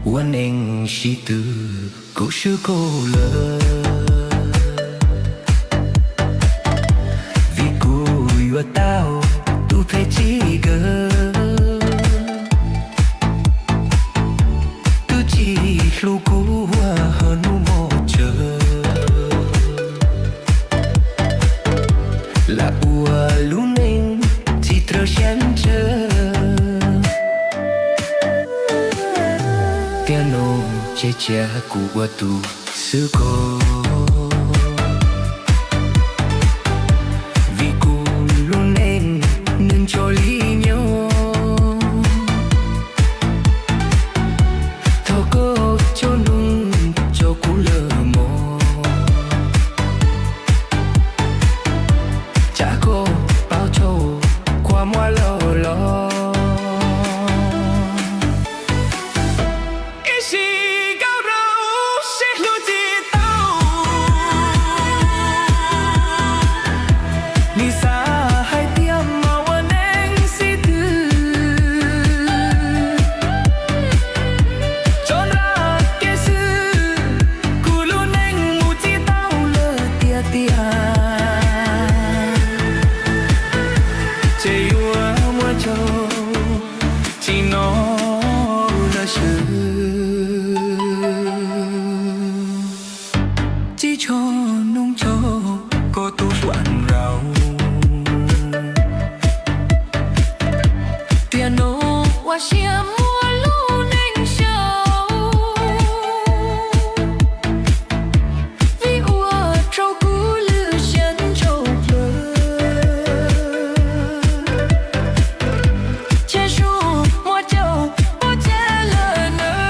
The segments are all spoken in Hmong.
Ua neej sib tw, kuv swb koj lawm, vim kuv yuav tau tus phem txij nkawm, twb tsis hlub kuv ua hauv hnub mos tsawg, lam ua lub neej tsis raws siab ntsws. Tiam no ces cia kuv ua tus xwb koj, vim kuv lub neej nws ntshaw li nyob. Thov koj coj nug rau kuv lawm mog, tsam koj paub txog qhov muaj loj los. Ib sim nkauj rau sib hlub tsis tau, nim xav hais tias mas ua neej sib tw, tso nram kev xwb, kuv lub neej mus tsis tau lawm tiag tiag, ces yuav muaj tsaug tsis hnov lawm xwb. Tsis tshua nug rau koj tus hluas nraug, tiam no ua siab muab lub neej xyaum, vim ua rau kuv lwj siab ntsaus plawv, ces sus muaj caum pob cag lawm nawb.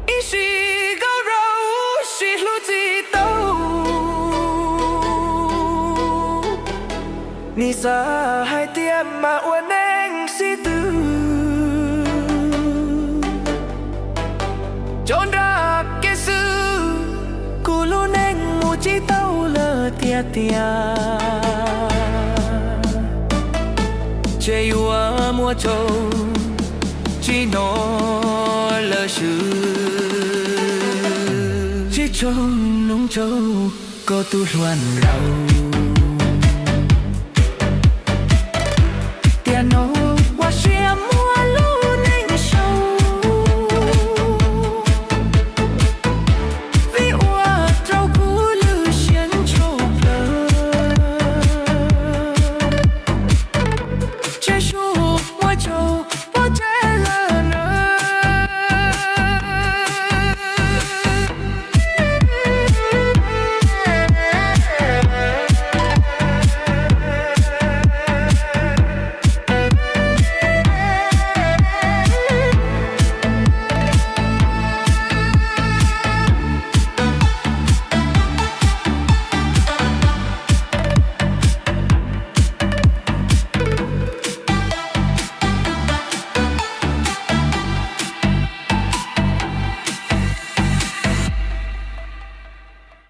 Ib sim nkauj rau sib hlub tsis tau, nim xav hais tias mas ua neej sib tw, tso nram kev xwb, kuv lub neej mus tsis tau lawm tiag tiag, ces yuav muaj tsaug tsis hnov lawm xwb. Tsis tshua nug rau koj tus hluas nraug, tiam no ua siab muab lub neej xyaum, vim ua rau kuv lwj siab ntsaus plawv, ces sus muaj caum